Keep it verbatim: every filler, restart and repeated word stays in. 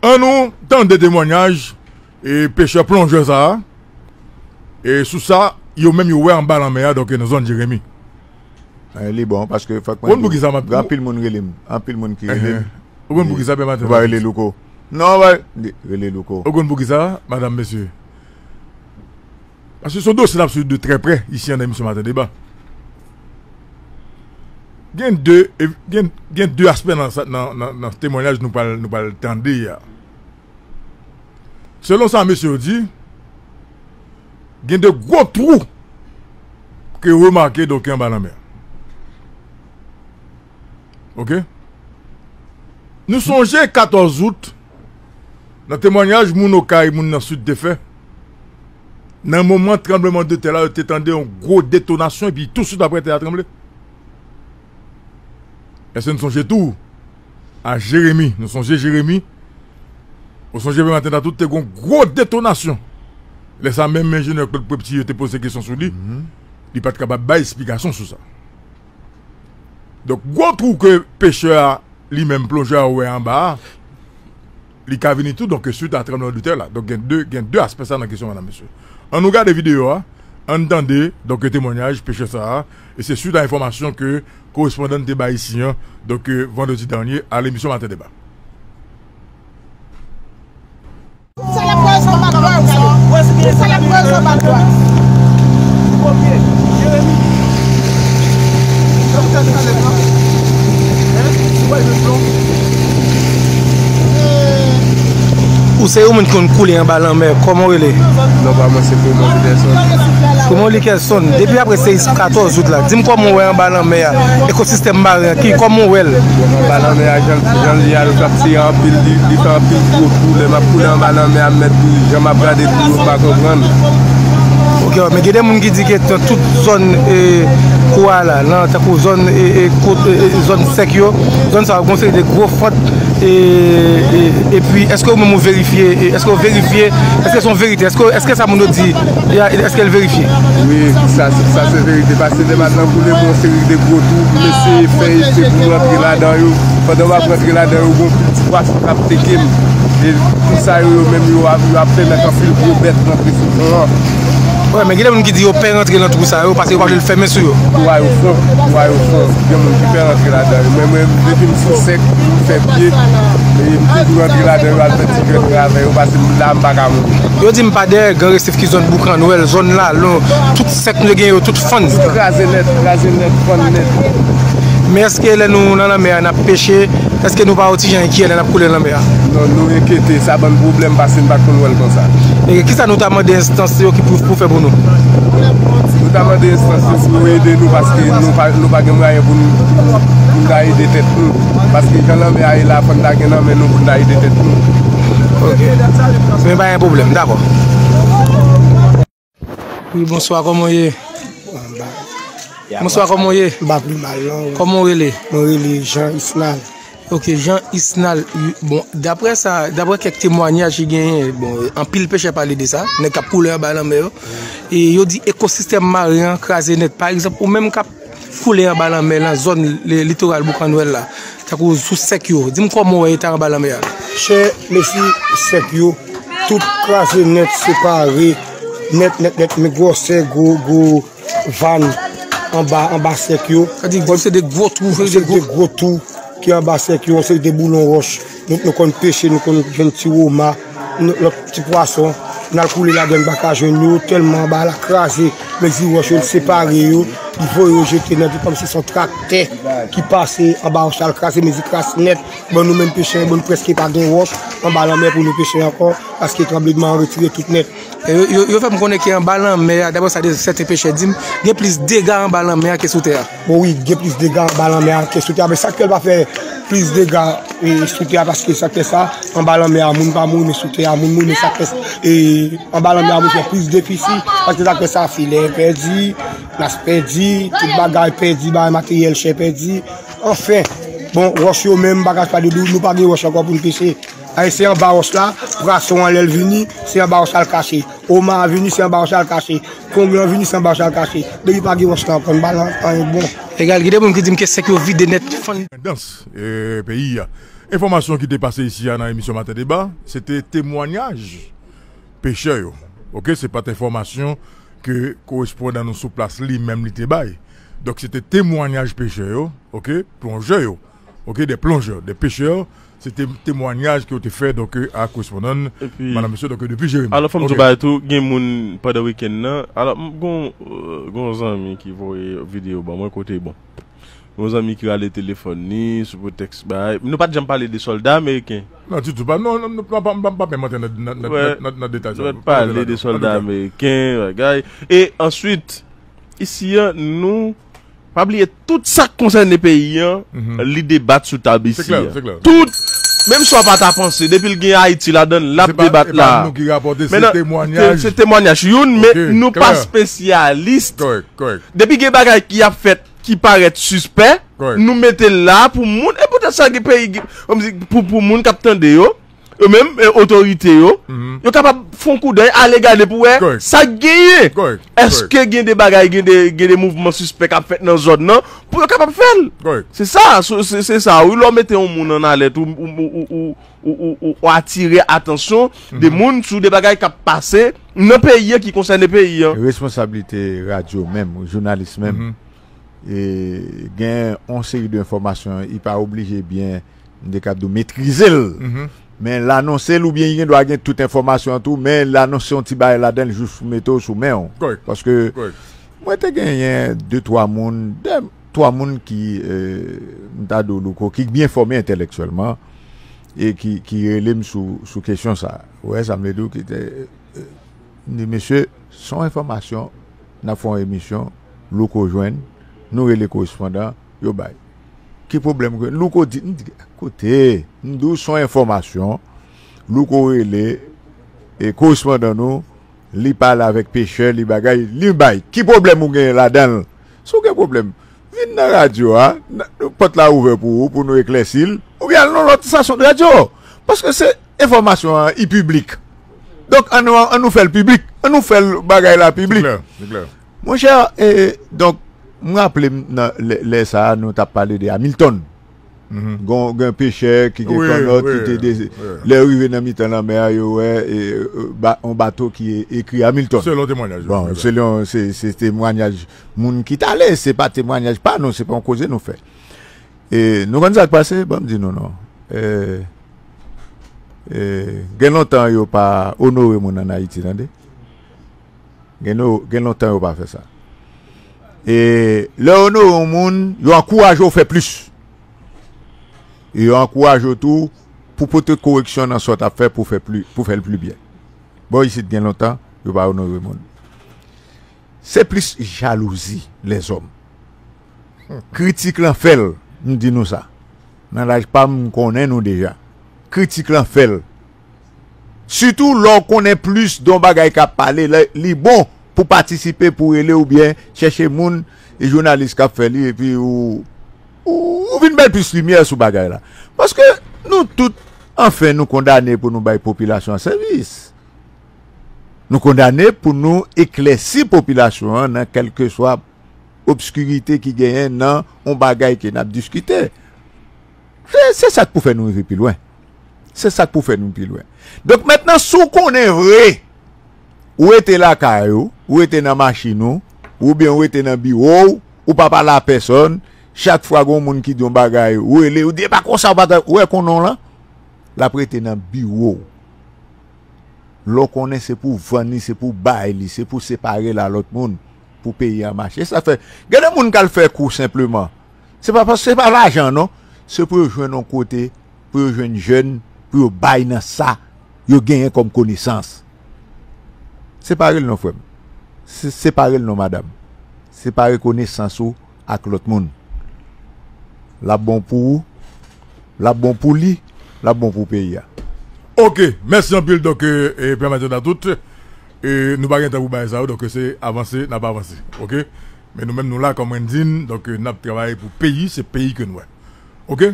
Ann nou tande temwanyaj e pechè plonjè sa a. E sou sa, yo menm yo wè anba lanmè a, donk nan zòn Jeremi. Eh, li bon, paske fòk mwen di w, gen anpil moun rele m. Anpil moun ki rele m. Ou konn poukisa, Pè Maten? Ou pa rele Louko. Non, ou pa rele Louko. Ou konn poukisa, madanm, mesye? Paske se yon dosye n ap swiv de trè prè isi an nan emisyon Maten Deba. Gen de, gen, gen de aspè nan, nan, nan, nan temwanyaj nou pral, nou pral tande a. Selon sa mesye yo di, gen de gwo twou ke yo remake, donk, anba lanmè a. Oke? Nou sonje katòz out, nan temwanyaj moun Okay, moun nan Sid te fè, nan moman tranblemanntè la, yo te tande yon gwo detonasyon, epi touswit apre, tè a tranble. Èske nou sonje tou a Jeremi? Nou sonje Jeremi? Ou sonje Pè Maten, tout te gon gwo detonasyon. Lè sa menm enjenyè Claude Prepti yo te poze kesyon sou li, li pa t kapab bay esplikasyon sou sa. Donk, gwo twou ke pechè a, li menm, plonjè a wè anba a, li ka vini tou, donk, swit a tranblemanntè la. Donk, gen de, gen de aspè sa nan kesyon, madanm, mesye. Ann nou gade videyo a, ann tande, donk, temwanyaj pechè sa a, e se swit a enfòmasyon ke korespondan n te bay isi an, donk, vandredi dènye, a lemisyon Maten Deba. Sa l ap voye sou bat dwat. Sa l ap voye sou bat dwat. Ou se yon moun ki konn koule anba lanmè, kòman w rele? Non, pa mwen, se Clément Peterson. Clément Peterson, depi apre seyis katòz out la, di m kòman w wè anba lanmè a, ekosistèm maren an, ki, kòman w wè l? Anba lanmè a, jan, jan l ye a, l ap tire anpil, li, li fè anpil gwo twou. Lè m ap koule anba lanmè a, m mèt di, jan m ap gade twou yo, m pa konprann. Ok, men gen de moun ki di ke nan tout zòn, e, kou a la, nan tankou zòn, e, e, kot, e, e, zòn sèk yo, zòn sa yo, gon seri de gwo fant, e, e, epi, èske ou menm ou verifye, e, èske ou verifye, èske se yon verite, èske, èske sa moun yo di, e, èske l verifye? Wi, sa, sa se verite, paske lè m al nan koule, gon seri de gwo twou, m eseye fè efè pou m rantre ladan yo, pandan m ap rantre ladan yo, gon pil ti pwason k ap teke m. E twou sa yo, yo menm, yo ap, yo ap pèmèt anpil gwo bèt rantre sou fon an. Wi, men gen de moun ki di yo pè rantre nan twou sa yo, paske yo pa vle l fèmen sou yo. Twou a yo fon, twou a yo fon. Gen moun ki pè rantre ladan yo. Mwen, mwen, depi m sou sèk, m fè pye, e m toujou rantre ladan yo, al fè ti jwèt avè yo, paske m la, m pa ka mouri. Yo di m pa dèyè Gran Resif ki zòn Boukannwèl, zòn Lalon, tout sèk nou gen yo, tout fann. Tout kraze nèt, kraze nèt, fann nèt. Men èske lè nou nan lanmè a, n ap peche, èske nou pa yon ti jan enkyè lè n ap koule nan lanmè a? Non, nou enkyete, sa ban n pwoblèm paske n pa t konn wè l konsa. E kisa nou ta mande enstans yo ki pou, pou fè pou nou? Nou ta mande enstans yo pou yo ede nou paske nou pa, nou pa gen mwayen pou nou, pou nou ta ede tèt nou. Paske jan lanmè a ye la, fò n ta gen nan men nou pou n ta ede tèt nou. Ok. Men pa gen pwoblèm, dakò. Wi, bonswa, kòman w ye? Bonswa, kòman w ye? M pa pi mal, non. Kòman w rele? Mwen rele Jean Isnal. Ok, Jean Isnal, wi, bon, daprè sa, daprè kèk temwanyaj ki genyen, bon, anpil pechè pale de sa, nèg k ap koule anba lanmè yo. E yo di ekosistèm maren an kraze nèt. Pa egzanp, ou menm k ap koule anba lanmè nan zòn li-, litoral Boukannwèl la, tankou sou sèk yo. Di m kòman w wè eta anba lanmè a? Chè, mesi, sèk yo, tout kraze nèt, separe nèt, nèt, nèt, men gwosè gwo, gwo vàn anba, anba sèk yo. Sa di, se de gwo twou, se de gwo twou ki anba sèk yo, yon seri de boulon wòch. Nou, nou konn peche, nou konn jwenn ti woma, nou, lòt ti pwason. N al koule ladan, n pa ka jwenn yo, tèlman anba la kraze, mezi wòch yo, l separe yo, li voye yo jete nan, kòmsi se yon traktè ki pase anba wòch la, l kraze, mezi kras nèt. Bon, nou menm pechè, bon, nou prèske pa gen wòch anba lanmè pou nou peche ankò, paske tranbleman an retire tout nèt. E yo, yo, yo fè m konnen ke anba lanmè a, daprè sa de sèten pechè di m, gen plis dega anba lanmè a ke sou tè a. Bon, wi, gen plis dega anba lanmè a ke sou tè a, men sa k fè l pa fè plis dega, e, sou tè a, paske sa k fè sa, anba lanmè a, moun pa mouri, men sou tè a, moun mouri, men sa k fè, e, anba lanmè a, moun fè plis defisi, paske sa k fè sa, filè pèdi, nas pèdi, tout bagay pèdi, bagay materyèl chè pèdi, anfen, bon, wòch yo menm, m pa ka pale de nou, nou pa gen wòch ankò pou n peche. Ay, se anba wòch la, pwason an lè l vini, se anba wòch la l kache. Oma a vini, se anba wòch la l kache. Kongre an vini, se anba wòch la l kache. Depi pa gen wòch la ankò, n pa nan anyen k bon. Egal, gen de moun ki di m ke sèk yo vide nèt, fann. Endepandans, e, peyi a. Enfòmasyon ki te pase isi a nan emisyon Maten Deba, se te temwanyaj pechè yo. Oke, se pa t enfòmasyon ke korespondan nou sou plas li menm li te bay. Donk, se te temwanyaj pechè yo, oke, plonjè yo, oke, de plonjè, de pechè, se te temwanyaj ke yo te fè, donk, a korespondan n, epi, madan, mesye, donk, depi Jeremi. Alò, fò m di w bagay tou, gen moun pandan wikenn nan, alò, m gon, euh, gon zanmi ki voye videyo ban mwen kote, bon. Yon zanmi ki rale telefòn li sou pretèks bagay. Nou pa t janm pale de sòlda ameriken. Non, ditou pa. Non, non, non, pa, pa, pa, pa menm antre nan, nan, nan, wè, nan, nan, nan detay sa. Nou pa t pale de sòlda ameriken, bagay. E answit, isi a, nou, pa bliye tout sa k konsène peyi an, li debat sou tab isi a. Se klè, se klè. Tout, menm si w pa ta panse, depi l gen Ayiti ladan l, l ap debat la. Se pa, e pa nou ki rapòte, se temwanyaj. Se temwanyaj youn, men nou pa espesyalis. Kòrèk, kòrèk. Depi gen bagay ki ap fèt, ki parèt sispè, nou mete l la pou moun, e poutèt sa gen peyi, gen, kòmsi pou, pou moun k ap tande yo, yo menm, e, otorite yo, yo kapab fè yon koudèy, ale gade pou wè sa k genyen. Èske gen de bagay, gen de, gen de mouvman sispè k ap fèt nan zòn nan, pou yo kapab fè l. Se sa, se, se, se sa, wi, lè w mete yon moun an alèt, ou, ou, ou atire atansyon de moun sou de bagay k ap pase nan peyi an, ki konsène peyi an. Responsablite radyo menm, jounalis menm, e gen yon seri de enfòmasyon, li pa oblije byen, m te kab di w, metrize l. Men l anonse l, oubyen li gen dwa gen tout enfòmasyon an tou, men l anonse yon ti bagay ladan l jis pou mete w sou men w. Paske mwen te genyen de, twa moun, de, twa moun ki, e, m ta di w, Louko, ki byen fòme entèlektyèlman, e ki, ki rele m sou, sou kesyon sa. Ou wè sa m vle di w, ki te, e, m di, mesye, se yon enfòmasyon, n ap fè yon emisyon, Louko jwenn, nou rele korespondan, yo bay. Ki pwoblèm ke Louko di, m di, koute, m di w se yon enfòmasyon, Louko rele, e korespondan nou, li pale avèk pechè, li bagay, li bay. Ki pwoblèm ou genyen ladan l? Si w gen pwoblèm, vin nan radyo a, n-, pòt la ouvè pou ou, pou nou eklèsi l, oubyen al nan lòt estasyon de radyo. Paske se enfòmasyon an, li piblik. Donk, an nou, an nou fè l piblik. An nou fè l bagay la piblik. Se klè, se klè. Monchè, e, donk, m raple m nan lè, lè sa a, nou t ap pale de Hamilton. Gon, gen pechè ki gen kannòt ki te de, lè yo rive nan mitan lanmè a, yo wè, e, e, ba-, yon bato ki e-, ekri Hamilton. Selon temwanyaj yo. Bon, selon, se, se temwanyaj moun ki t ale, se pa temwanyaj pa nou, se pa yon koze nou fè. E nou konn sa k pase? Ban m di nou non. E, e, gen lontan yo pa onore moun ann Ayiti, tande. Gen no-, gen lontan yo pa fè sa. E lè yo onore yon moun, yo ankouraje w fè plis. E yo ankouraje w tou pou pote koreksyon nan sa w t ap fè pou fè pli, pou fè l pli byen. Bò isit gen lontan, yo pa onore moun. Se plis jalouzi, lèzòm. Kritik lan fè l, m di nou sa. Nan laj pa m, m konnen nou deja. Kritik lan fè l. Sitou lè w konnen plis de yon bagay k ap pale, lè li bon pou patisipe, pou rele oubyen chèche moun, e jounalis k ap fè li, epi ou, ou, ou vin bay plis limyè sou bagay la. Paske nou tout, anfen, nou kondane pou nou bay popilasyon an sèvis. Nou kondane pou nou eklèsi popilasyon an nan kèlkeswa obskirite ki genyen nan yon bagay ke n ap diskite. Se, se sa k pou fè nou rive pi lwen. Se sa k pou fè nou pi lwen. Donk, mentnan, si w konnen vre, ou rete lakay ou, ou rete nan machin ou, oubyen ou rete nan biwo w, ou pa pale a pèsòn, chak fwa gen yon moun ki di yon bagay, ou rele, ou di, "E pa konsa, ou pa ta," ou wè konnen w lan, l ap rete nan biwo w. Lè w konnen se pou w vann li, se pou w bay li, se pou w separe l a lòt moun, pou peyi a mache. Sa fè, gen de moun k al fè kou senpleman. Se pa, se pa lajan, non. Se pou yo jwenn yon kote, pou yo jwenn jèn, pou yo bay nan sa yo genyen kòm konesans. Separe l non, frè m. Se, separe l non, madanm. Separe konesans ou ak lòt moun. L ap bon pou ou, l ap bon pou li, l ap bon pou peyi a. Oke, mèsi anpil, donk, e, e, pèmèt nou tout. E, nou pa gen tan pou bagay sa yo, donk, se avanse, n ap avanse, oke? Men nou menm, nou la kòm Wendine, donk, n ap travay pou peyi, se peyi ke nou wè. Oke?